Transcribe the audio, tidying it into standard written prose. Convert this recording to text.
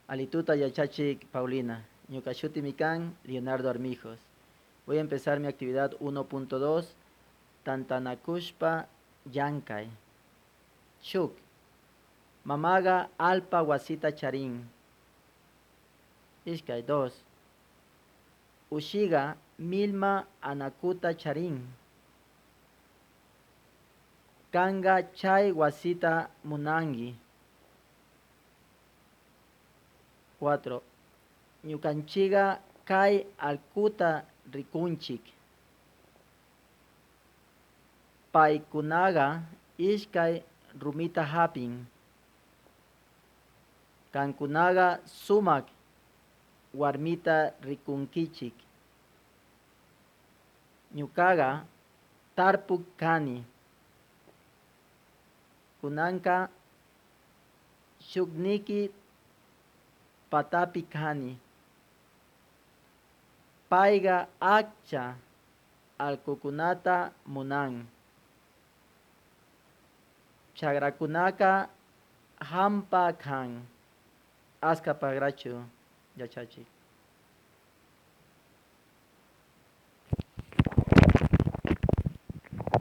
Alituta yachachik Paulina. Ñuka shutimi kan Leonardo Armijos. Voy a empezar mi actividad 1.2, Tantanakushpa llankay. Shuk. Mamaga allpa wasita charin. Ishkay, 2. Ushiga milma anakuta charin. Kanga chay wasita munangi. 4. Ñukanchiga kay allkuta rikunchik. Paykunaga ishkay rumita hapin. Kankunaga sumak warmita rikunkichik. Ñukaga tarpuk kani. Kunanka shukniki patapi kani. Payga achka allkukunata munan. Chagrakunaka hampa kan. Aska pagrachu yachachik.